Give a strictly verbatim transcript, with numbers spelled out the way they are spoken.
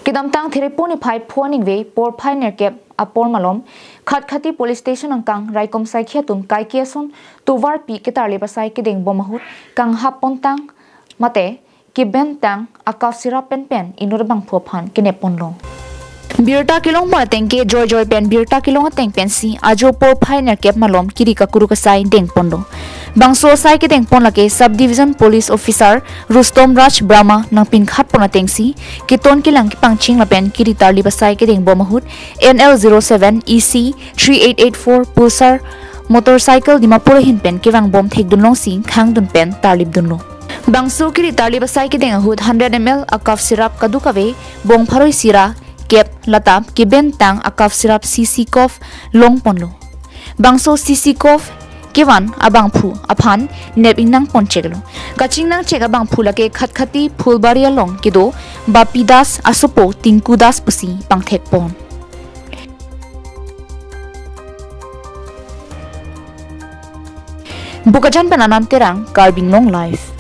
Kedamtang Therepo niphai pho aningve porphai nerkep apor malom Khatkhati Police Station angkang raikom saikhi atum kaike ason tovarpi ketarlip asai kedengbom ahut kanghap pontang mate kebentang a-cough syrup penpen inut abangphu aphan kenep ponlo. Birta kelong pon ateng ke joijoi pen birta kelong ateng pensi ajo porphai nerkep malom kiri kakuruk asai dengponlo. Bangso asai kedengpon lake Sub Division Police Officer Rustom Raj Brahma nangpinkhat pon atengsi keton kelang kepangching lapen kiri tarlip asai kedengbom ahut N L zero seven E C three eight eight four Pulsar motorcycle Dimapur ahin pen kevangbom thekdun longsi khangdun pen tarlipdunlo. Bangso kiri tarlip asai kedeng ahut hundred M L a-cough syrup kadokave bong pharo isi ra kep latap kebentang a-cough syrup C C Cough longponlo. Bangso C C Cough kevan abangphu aphan nep ingnang poncheklo. Kachingnangchek abangphu lake Khatkhati Phulbari along kedo Bapi Das asopo Tinku Das pusi pangthek pon. Bokajan pen Anand Terang, Karbi Anglong Live.